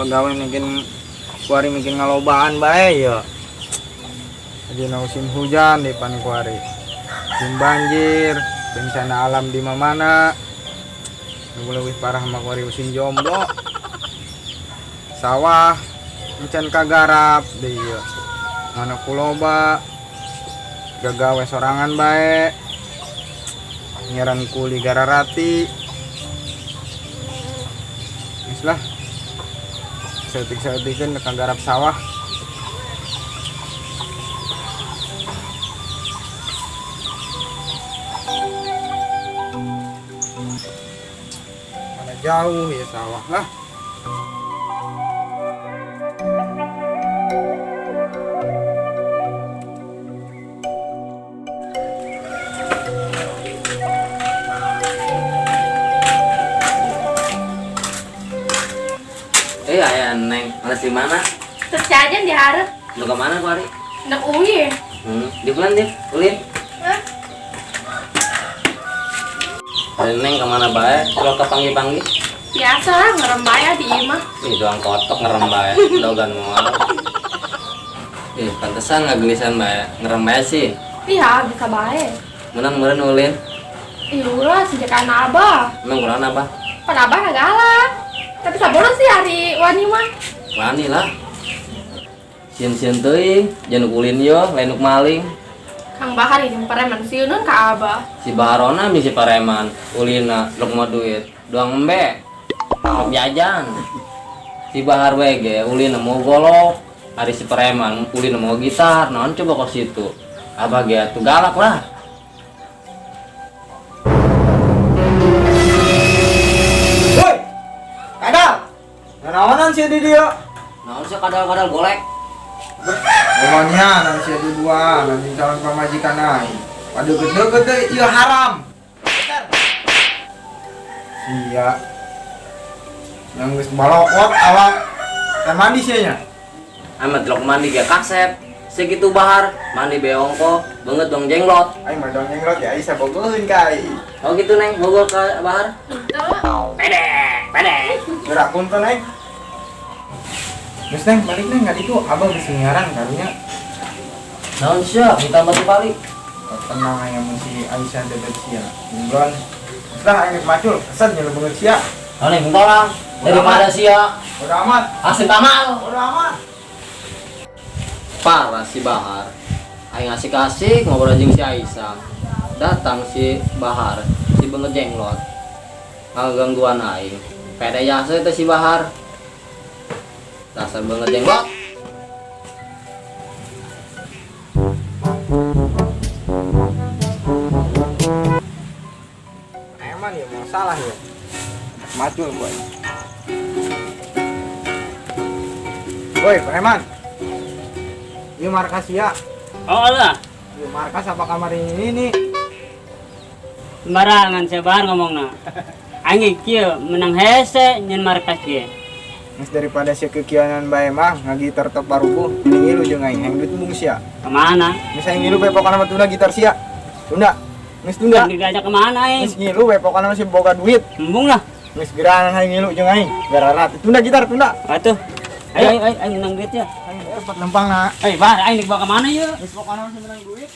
Pagawe mungkin kuari mungkin ngalobaan bae ya. Ayeuna musim hujan di pan kuari. Musim banjir, bencana alam di mana-mana. Nu leuwih parah mah kuari musim jomblo. Sawah encan kagarap deui ieu. Mana kuloba gagawe sorangan bae. Ngeran kuli gararati. Geus lah. Saeutik-saeutikeun kagarap sawah. Mana jauh ya sawah lah. Eh, aya Neng, males di mana? Tercajan di hareup. Lu ke mana kuari? Nak uwi. Di bulan deh, ulin. Hah? Ada Neng kemana bae? Kalau kepanggil-panggil? Biasa lah, ngerem bae di ieu mah. Ih, doang kotok ngerem bae, dogan moal. Ih, pantesan ngagelisan bae, ngerem bae sih. Iya, bisa bae. Menang meureun ulin. Ih, ulah sejak anak abah. Emang kurang apa? Pan abah nggak galak. Tapi sabono sih hari wani mah. Wani lah. Sieun-sieun teuing, jangan ulin yo, lain nuk maling. Kang Bahar ini preman sieuneun ka abah. Si Baharona mi si pareman, ulina rek mau duit, doang embe. Rek jajan. Si Bahar we ge ulina mau golok, ari si preman ulina mau gitar, naon coba kos situ. Abah ge atuh galak lah. Woi. Kadal. Nanaonan sih di dia. Naon sih kadal-kadal golek. Pokoknya nanti di dua, nanti calon pamajikan aing. Waduh gede gede ieu haram. Sia. Yang geus balokot awak teh mandi sia nya. Amat lok mandi ge kasep. Segitu Bahar, mandi beongko, banget dong jenglot. Aing mah dong jenglot ya, aing sabogoheun ka aing. Oh gitu Neng, bogo ke Bahar. Henteu. Pede, pede. Gerak punten aing. Geus Neng, balik Neng, nggak itu abah geus nyiaran karunya. Naon sia, minta batu balik. Tenang aya mun si Aisyah deket sia. Bunglon. Geus lah aing macul, kesan nya beungeut sia. Oh, Neng, tolong. Daripada sia Bodo amat. Asin tamal. Bodo amat. Parah si Bahar. Aing asik-asik ngobrol jeung si Aisyah. Datang si Bahar, si beungeut jenglot. Ngagangguan aing. Pede jasa teh si Bahar. Dasar beungeut jenglot. Eman ya mau salah ya. Macul boy. Woi, preman. Ieu markas ya. Oh lah, Ieu markas apa kamar ini nih? sembarangan saya bahar ngomongna. Aing kieu menang hese nyen markas ge. Geus daripada sia kekianan bae mah ngagitar top barubuh, mending ngilu jeung aing hayang duit embung sia. Kemana? Geus aing ngilu bae pokona mah tunda gitar sia. Tunda. Geus tunda. Kan diajak kemana aing? Geus ngilu bae pokona mah si boga duit. Embung lah. Geus gerahan aing ngilu jeung aing. Gararat. Tunda gitar tunda. Atuh. Ayo ayo ayo aing menang duit ya. Aing dapat lempang na. Eh, bah, aing dibawa kemana ya? Geus pokona mah si menang duit.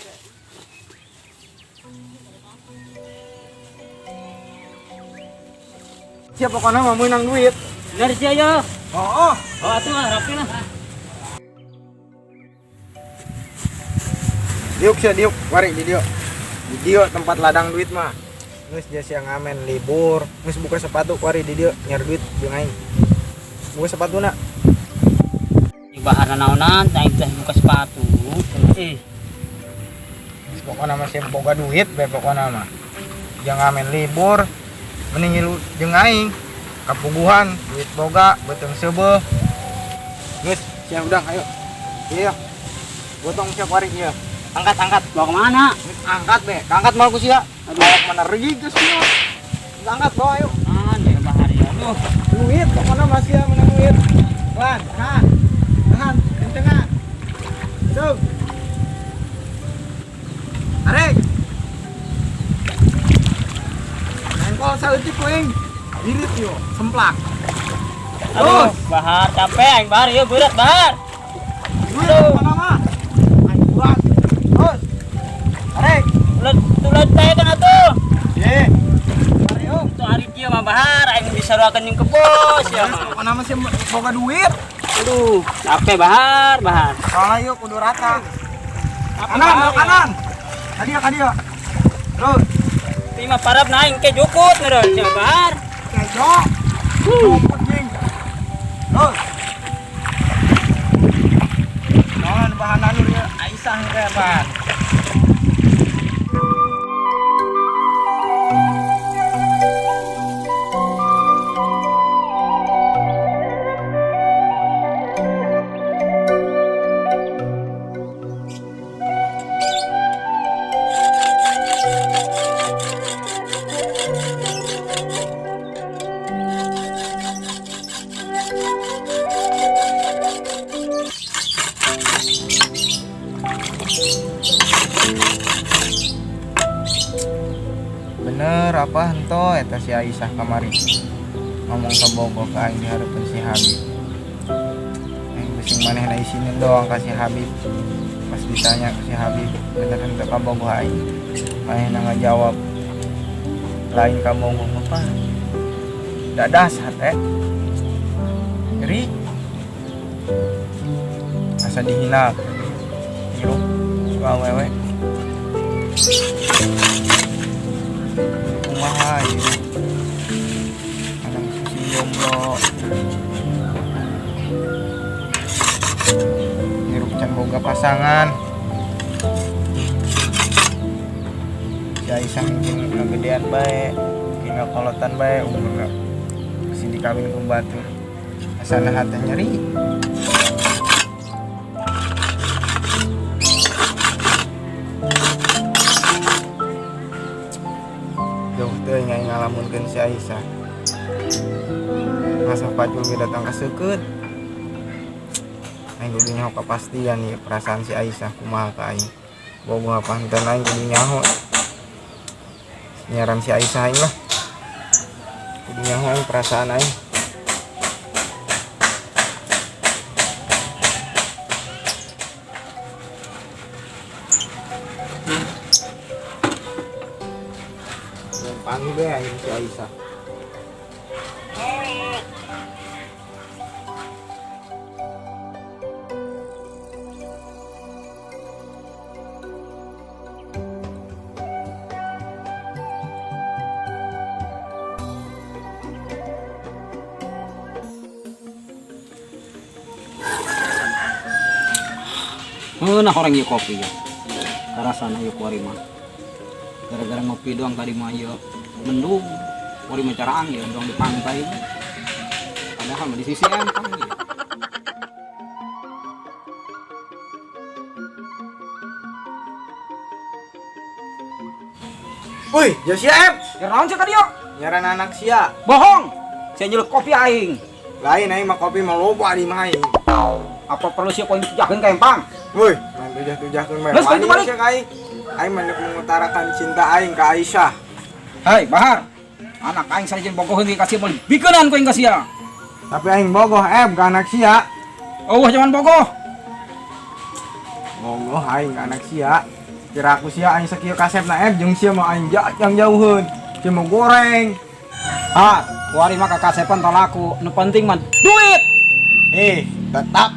Sia pokona mah menang duit. Bener sih ayo. Oh, oh. Oh, atuh lah, rapi lah. Diuk sia diuk, mari di diuk. Di diuk tempat ladang duit mah. Geus dia sia ngamen libur, geus buka sepatu kuari di diuk nyari duit jeung aing. Buka sepatuna. Di bahar naonan, aing teh buka sepatu. Eh, Geus pokona mah sia boga duit bae pokona mah. Jangan ngamen libur, mending ngilu jeung aing. Kapuguhan, duit boga, beuteung seubeuh. Geus, sia udang ayo. Iya. Gotong sia kuari ieu. Angkat, angkat. bawa kemana? Geus angkat be, angkat mau ku sia. Aduh. Awak mana rugi geus sia. Geus angkat bawa ayo. Ah, ya bahar ya. Aduh. Duit pokoknya masih ya menang duit. Lan, tahan. Tahan, kencengan. Hidup. Tarik. Nengkol saeutik ku aing. Irit yo, semplak. Aduh, Bahar capek aing Bahar ieu berat Bahar. Aduh, mana mah? Aing buat. Terus. Tarik. Ulah ulah teh kan atuh. Ye. Tarik, oh. Tuh hari kieu mah Bahar aing disaruakeun jeung kebos ya mah. Pokokna mah sih boga duit. Aduh, capek Bahar, Bahar. Soalnya yuk kudu rata. Capek, Kanan, Bahar, belok ya. kanan. Kadia, kadia. Terus. Terima parab na aing ke jukut meureun sia Bahar. Kejo. Jukut jing. Terus. Naon bahan anu ieu Aisyah teh ban. Bener apa henteu eta si Aisyah kamari ngomong kabogoh ka aing di hareupeun si Habib. Aing bising manehna isinin doang ka si Habib. Pas ditanya ke si Habib, bener henteu kabogoh aing? Manehna ngajawab lain kabogoh mah apa? Dadas hate. Nyeri. Asa dihina. Hirup ku awewe. Kumaha ieu? Kadang susi jomblo. Hirup can boga pasangan. Si Aisyah mungkin ngegedean bae, mungkin ngakolotan bae umurna masih dikawin ku batur. Asana hate nyeri. Jauh teuing aing ngalamunkeun si Aisyah. Masa pacul ge datang ka seukeut. Aing kudu nyaho kapastian ieu perasaan si Aisyah kumaha ka aing. Bogoh apa henteu aing kudu nyaho. Nyaran si Aisyah aing lah. Kudu nyaho aing perasaan aing. Panggil deh aing si Aisyah. Nah, orang ieu kopi ya. Karasana ieu kuari mah. Gara-gara ngopi doang tadi mah ieu mendung. Kuari mah caraang ya doang di pantai. Padahal mah di sisi empang ya. Woi, ya sia em. Ya naon sia tadi yo? Nyaran anak sia. Bohong. Sia nyeluk kopi aing. Lain aing mah kopi mah loba di mah aing. Apa perlu sia koin tujahkeun ka empang? Woi, main tujah-tujahkeun bae. Geus, balik, balik. Sia ka aing. Aing mah nek mengutarakan cinta aing ka Aisyah. Hei, Bahar. Anak aing sanajan bogoheun ka sia moal bikeunan ku aing ka sia. Tapi aing bogoh em ka anak sia. Oh, jangan bogoh. Bogoh aing ka anak sia. Kira aku sia aing sakieu kasepna em jeung sia mah aing yang jauheun. Sia mah goreng. Ah, kuari mah kakasepan tong laku. Nu penting mah duit. Tetap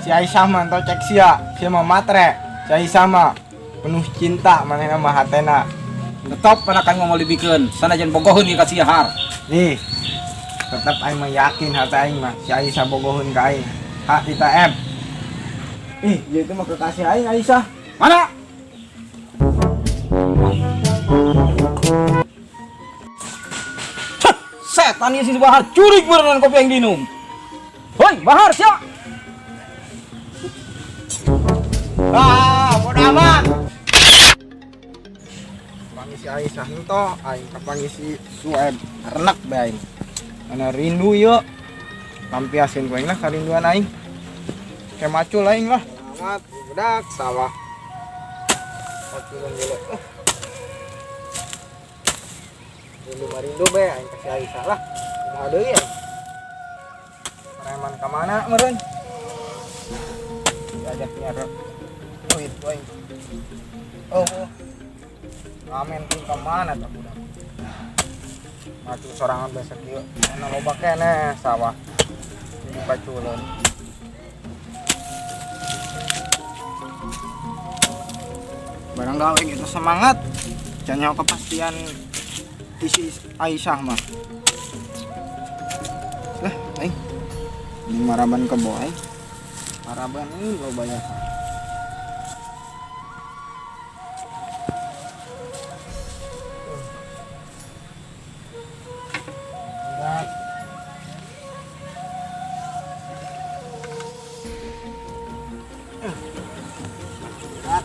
si Aisyah mah tong cek sia. Sia mah matre. Si Aisyah mah penuh cinta manehna mah hatena. Tetap panakan ngomong dibikeun, sanajan bogoheun ka sia har. Nih, tetap aing mah yakin hati aing mah si Aisyah bogoheun ka aing. Hak kita em. Ih, dia itu mah kekasih aing Aisyah. Mana? Cek, setan ieu si Bahar curig beneran kopi yang dinum. Hoi, Bahar sia. Ah, bodo amat. Panggil si Aisyah ento, aing kapanggih si Sueb renek bae aing. Mana rindu ieu. Lampiasin ku aing lah karinduan aing. Kayak macul aing lah. Amat budak sawah. Maculun dulu. Rindu mah rindu bae aing ka si Aisyah lah. Kumaha deui aing. Preman ka mana meureun? Diajak nyari duit we. Oh, oh. Ngamen tuh ka mana tah budak? Maju sorangan besok ieu. Ana loba keneh sawah. Jadi paculeun. Barang gawe gitu semangat. Jangan kepastian isi Aisyah mah. Lah, aing. Ini maraban kebo aing. Maraban ini lo banyak. Berat. Berat.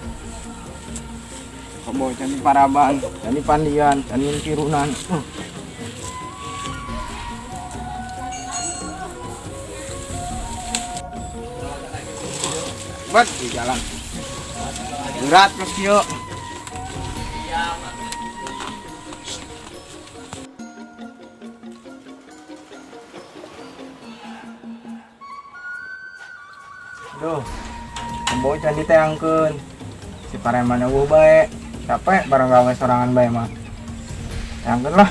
Kebo candi paraban, candi pandian, candi tirunan. Buat di jalan. Berat mas Tio. Aduh, kebo candi teangkeun. Si pareman eueuh bae. Capek bareng gawe sorangan bae mah. Teangkeun lah.